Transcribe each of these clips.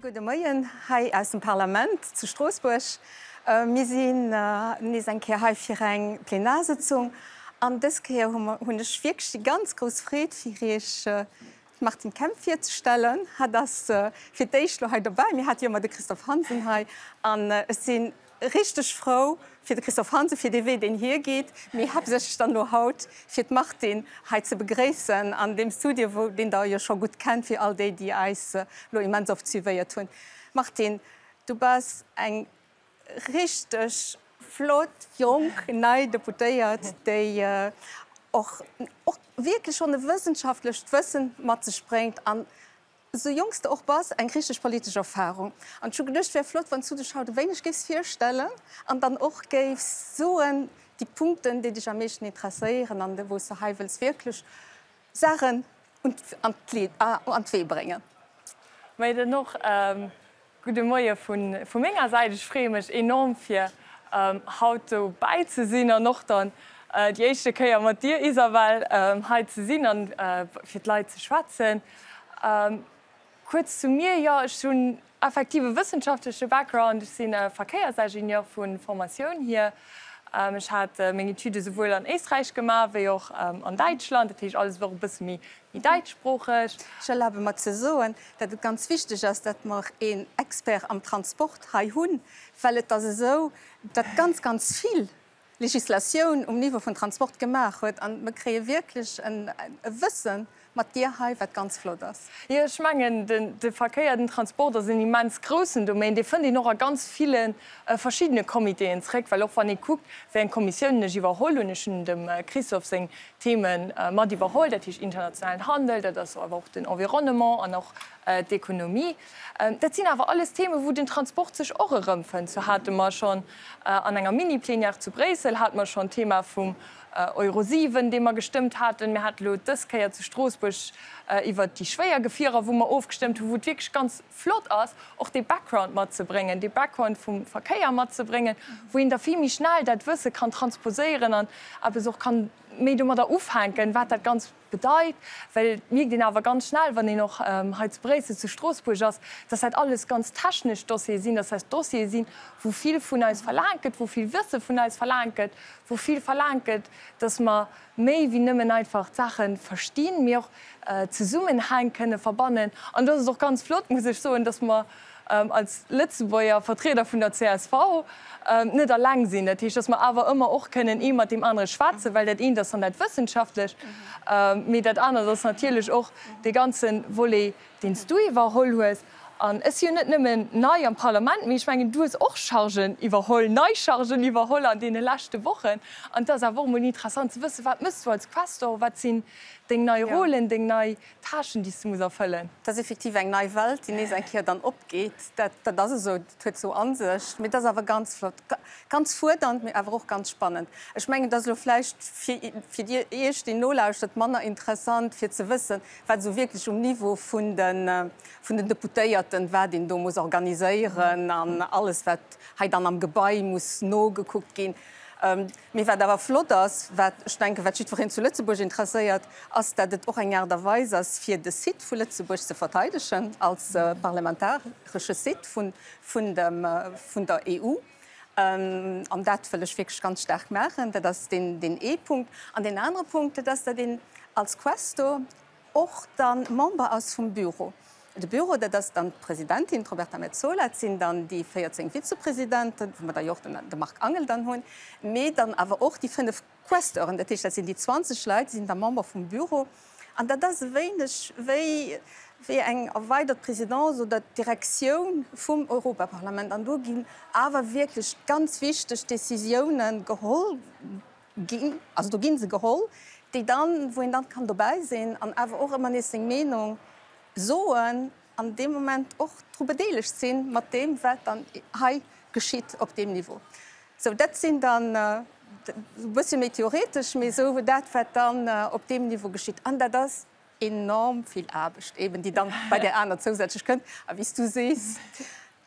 Gudde Moien hei aus dem Parlament zu Stroossbuerg. Mir sinn nees eng Kéier hei fir eng Plenarsëtzung an dës Kéier hunn ech wierklech déi ganz grouss Freed fir Iech d'Martine Kemp virzestellen. Hatt ass fir d'éischt elo hei dobäi. Mir hate jo ëmmer de Christophe Hansen hei an ech si richteg frou fir de Christophe Hansen, fir dee Wee, deen hie geet, mee haaptsächlech dann elo haut fir d'Martine hei ze begréissen an deem Studio, wou, deen Der jo scho gutt kennt, fir all déi, déi eis elo immens oft suivéiert hunn. Martine, du bass eng richteg flott, jonk, nei Deputéiert, déi och, och wierklech schonn e wëssenschaftlecht Wëssen mat sech bréngt an Esou jonk s de och bass, eng richteg politesch Erfahrung. An ech hu geduecht, et wär flott, wann s du dech haut e wéineg géifs virstellen an dann och géifs soen, déi Punkten, déi dech am meeschten interesséieren an wou s de hei wëlls wierklech Saachen an d'Wee bréngen. Majo, dann och Gudde Moie vu menger Säit. Ech freeë mech enorm fir haut dobäi ze sinn an och dann déi éischte Kéier mat dir, Isabelle, hei ze sinn an fir d'Leit ze schwätzen. Kuerz zu mir, Jo, ech hunn effektiv e wëssenschaftleche Background. Ech si Verkéiersingenieur vu Formatioun hier. Ech hat meng Etüde souwuel an Éisträich gemaach wéi och an Däitschland, dat heescht alles war och e bësse méi däitschsproocheg. Ech erlabe mer ze soen, datt et ganz wichteg ass, datt mer een Expert am Transport hei hunn, well et ass esou, datt ganz, ganz vill Législatioun um Niveau vun Transport gemaach huet an mer kréie wierklech e Wësse mat dir hei, wat ganz flott ass. Jo, ech mengen, de Verkéier, den Transport ass en immens groussen Domaine. Dee fënnt een och a ganz ville verschiddene Comitéen zréck, well och wann ee kuckt, wéi eng Kommissiounen ech iwwerholl hunn, ech hunn dem Christophe seng Theme mat iwwerholl, dat heescht internationalen Handel, dat ass awer och den Environnement an och d'Ekonomie. Dat sinn awer alles Themen, wou den Transport sech och erëmfënnt. Sou hate mer schonn an enger Mini-Plénière zu Bréissel hate mer schonn d'Thema vum Euro 7, dee mer gestëmmt haten. Mir hate elo dës Kéier zu Stroossbuerg iwwert déi schwéier Gefierer, wou mer ofgestëmmt hunn, wou et wierklech ganz flott ass, och dee Background matzebréngen, dee Background vum Verkéier matzebréngen, wou een da vill méi schnell dat Wësse kann transposéieren an eppes och kann méi domadder ufänken, wat dat Ganzt bedeit. Well et mierkt een awer ganz schnell, wann een och hei zu Bréissel, zu Stroossbuerg ass, dass dat alles ganz technesch Dossiere sinn, dass dat Dossiere sinn, wou vill vun eis verlaangt gëtt, wou vill Wësse vun eis verlaangt gëtt, wou vill verlaangt gëtt, dass mer méi wéi nëmmen einfach d'Saache verstinn, mee och Zesummenhäng kënne verbannen. An do ass et och ganz flott, muss ech soen, dass mer als Lëtzebuerger Vertrieder vun der csv net alleng sinn. Dat heescht, dass mer awer ëmmer och kënnen ee mat deem anere schwätzen, well dat eent ass dann dat Wëssenschaftlecht, mee dat anert ass natierlech och dee ganze Volet, deen s du iwwerholl hues. An ech si jo net nëmmen nei am Parlament, mee ech mengen, du hues och Chargen iwwerholl, nei Chargen iwwerholl an deene leschte Wochen. An et ass awer och emol interessant ze wëssen, Wat méchs du als Questor? Wat sinn deng nei Rôlen, deng nei Tâchen, déi s du muss erfëllen? Et ass effektiv eng nei Welt, déi nees eng Kéier dann opgeet. Dat, dat ass esou, dat huet esou a sech. Mee et ass awer ganz flott, ganz fuerdernd, mee awer och ganz spannend. Ech mengen, et ass elo vläicht fir, fir Dir, Iech, déi nolauschtert, manner interessant, fir ze wëssen, wat esou wierklech um Niveau vun de, vun den Deputéierten, wat een do muss organiséieren an alles, wat hei dann am Gebai muss nogekuckt ginn. Mee wat awer flott ass, wat ech denken, wat jiddwereen zu Lëtzebuerg interesséiert, ass, dat et och eng Aart a Weis ass, fir de Site vu Lëtzebuerg ze verteidegen als parlamentaresche Site vun, vun dem, vun der EU. An dat wëll ech wierklech ganz staark maachen. Dat ass deen, deen ee Punkt. An deen anere Punkt, dat ass, datt een als Questor och da Member ass vum Büro. De Büro, dat ass dann d'Presidentin, d'Roberta Metsola, et sinn dann déi 14 Vizepresidenten, wou mer da jo och de Marc Angel dann hunn, mee dann awer och déi fënnef Questeuren. Dat heescht, dat sinn déi 20 Leit, déi sinn da Member vum Büro. An dat ass e wéineg wéi wéi eng erweidert Présidence oder Direktioun vum Europaparlament. An do ginn awer wierklech ganz wichteg Décisiounen geholl ginn, also do gi se geholl, déi dann, wou een dann kann dobäi sinn an awer och ëmmer nees seng Meenung soen an dee Moment och dru bedeelegt sinn mat deem, wat dann hei geschitt op deem Niveau. Sou, dat sinn dann e bëssche méi theoretesch, mee esou dat, wat dann op deem Niveau geschitt. An dat ass enorm vill Aarbecht eben, déi dann bei där aner zousätzlech kënnt. A wéi s du sees,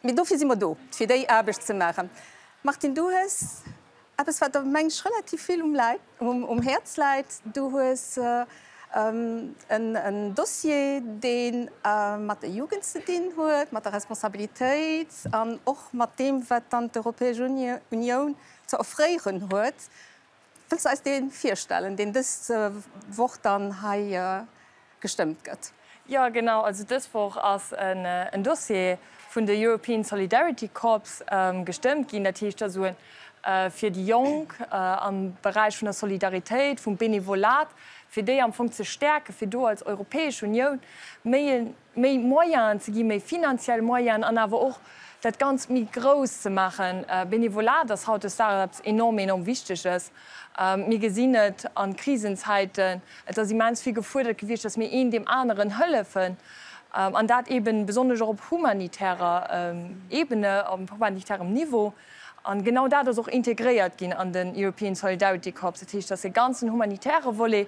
mee dofir si mer do, fir déi Aarbecht ze maachen. Martine, du hues eppes, wat der, meng ech, relativ vill um Häerz läit. Du hues. En Dossier, dee mat der Jugend ze dinn huet, mat der Responsabilitéit an och mat deem, wat dann d'Europäesch Unioun ze offréieren huet. Wëlls du eis dee virstellen, deen dës Woch dann hei gestëmmt gëtt? Jo, genau. Also dës Woch ass en Dossier vun de European Solidarity Corps gestëmmt ginn. Dat heescht, dat ass esou e fir déi Jonk am Beräich vun der Solidaritéit, vum Benevolat, fir déi am Fong ze stäerken, fir do als Europäesch Unioun méi méi Moyenen ze ginn, méi finanziell Moyenen an awer och dat Ganzt méi grouss ze maachen. Benevolat ass hautdesdaags eppes enorm, enorm Wichteges. Mir gesinn et a Krisenzäiten, et ass immens vill gefuerdert gewiescht, dass mir een deem aneren hëllefen, an dat eeben besonnesch och op humanitärer Ebene, op humanitärem Niveau. An genau dat ass och integréiert ginn an den European Solidarity Corps, dat heescht, dass e ganzen humanitäre Volet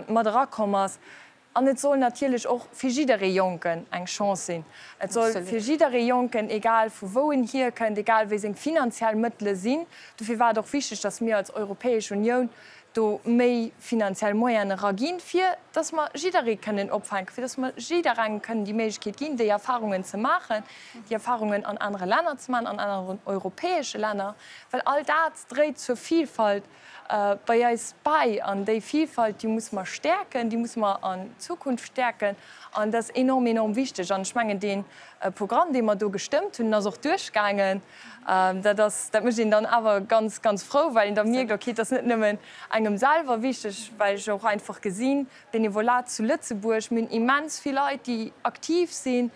mat erakomm ass. An et soll natierlech och fir jidderee Jonken eng Chance sinn. Et soll fir jidderee Jonken, egal vu wou en hierkënnt, egal wéi seng finanziell Mëttele sinn, dofir war et och wichteg, dass mir als Europäesch Unioun do méi finanziell Moyene eraginn, fir dass mer jidderee kënnen opfänken, fir dass mer jidderengem kënnen déi Méiglechkeet ginn, déi Erfahrungen ze maachen, déi Erfahrungen an anere Länner ze maachen, an aneren europäesche Länner, well all dat dréit zur Vielfalt bei eis bäi. An déi Vielfalt, déi musse mer stäerken, déi musse mer an Zukunft stäerken. An dat ass enorm, enorm wichteg. An ech mengen, dee Programm, dee mer do gestëmmt hunn, ass och duerchgaangen. Dat ass, dat mécht een dann awer ganz, ganz frou, well een da mierkt, okay, et ass net nëmmen engem selwer wichteg, well ech och einfach gesinn, Benevolat zu Lëtzebuerg, mir hunn immens vill Leit, déi aktiv sinn,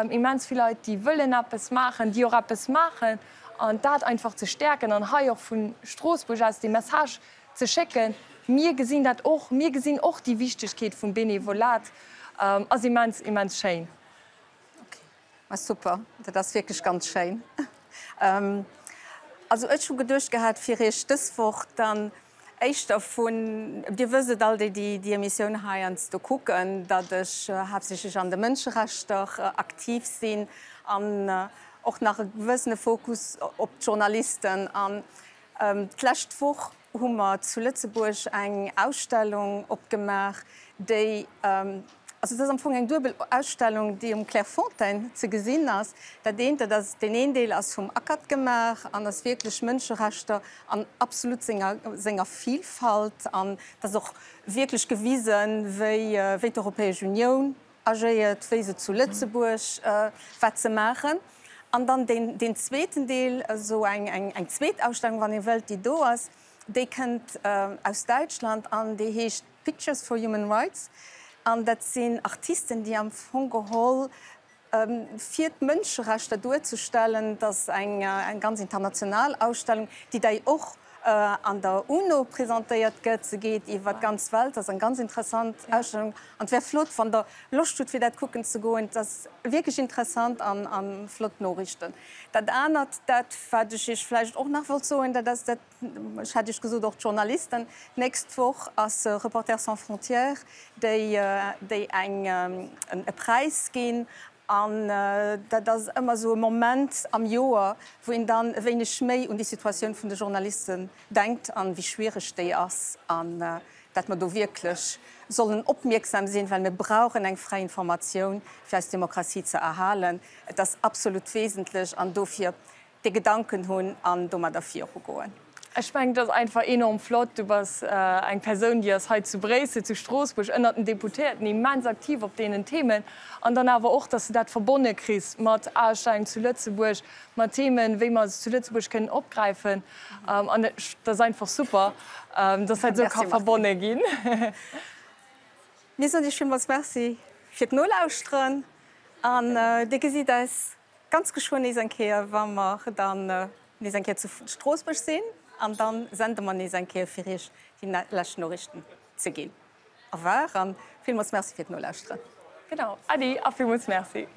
immens vill Leit, déi wëllen eppes maachen, déi och eppes maachen. An dat einfach ze stäerken an hei och vu Stroossbuerg aus dee Message ze schécken, Mir gesinn dat och, mir gesinn och déi Wichtegkeet vum Benevolat, ass immens, immens schéin. Ok, ma super, dat ass wierklech ganz schéin. Also ech hu geduecht gehat, fir Iech dës Woch dann éischter vun, Dir wësst et all, déi déi déi Emissioun heiansdo kucken, datt ech haaptsächlech an de Mënscherechter aktiv sinn an och nach e gewëssene Fokus op d'Journalisten. An d'lescht Woch hu mer zu Lëtzebuerg eng Ausstellung opgemaach, déi, also et ass am Fong eng duebel Ausstellung, déi um Clairefontaine ze gesinn ass. Dat eent, dat ass, deen een Deel ass vum ACAT gemaach an ass wierklech Mënscherechter an absolut senger, senger Vielfalt. An et ass och wierklech gewisen, wéi, wéi d'Europäesch Unioun agéiert, wéi se zu Lëtzebuerg wat se maachen. An dann deen, deen zweeten Deel, esou eng, eng, eng zweet Ausstellung, wann ee wëllt, déi do ass, déi kënnt aus Däitschland an déi heescht Pictures for Human Rights. An dat sinn Artisten, déi am Fong geholl, fir d'Mënscherechter duerzestellen, dat ass eng, eng ganz international Ausstellung, déi dei och an der UNO presentéiert gëtt. Se geet iwwer d'ganz Welt. Dat ass eng ganz interessant Ausstellung an et wär flott, wann Der Loscht hutt, fir dat kucken ze goen. Et ass wierklech interessant an a flott Noriichten. Dat anert, dat wat ech Iech vläicht och nach wollt soen, dat ass dat, ech hat Iech gesot, och d'Journalisten, d'nächst Woch ass Reporters sans frontières, déi déi eng e Präis ginn An dat ass ëmmer esou e Moment am Joer, wou een dann e wéineg méi un déi Situatioun vun de Journalisten denkt an wéi schwiereg déi ass an dat mer do wierklech sollen opmierksam sinn, well mir brauchen eng fräi Informatioun, fir eis Demokratie ze erhalen. Et ass absolut wesentlech an dofir dee Gedanken hunn an domadder virugoen. Ech mengen, et ass einfach enorm flott. Du bass eng Persoun, déi ass hei zu Bréissel, zu Stroossbuerg ënnert den Deputéierten immens aktiv op deenen Themen. An dann awer och, dass de dat verbonne kriss mat Ausstellungen zu Lëtzebuerg, mat Themen, wéi mer se zu Lëtzebuerg kënnen opgräifen. An dat ass einfach super, dass dat esou ka verbonne ginn. Mir soen Iech villmools Merci fir d'Nolauschteren an Dir gesitt eis Ganz geschwënn nees eng Kéier, wa mer dann nees eng Kéier zu Stroossbuerg sinn, an dann sende mer nees eng Kéier fir Iech déi lescht Noriichten ze ginn. Au revoir an villmools Merci fir d'Nolauschteren. Genau, Äddi a villmools Merci.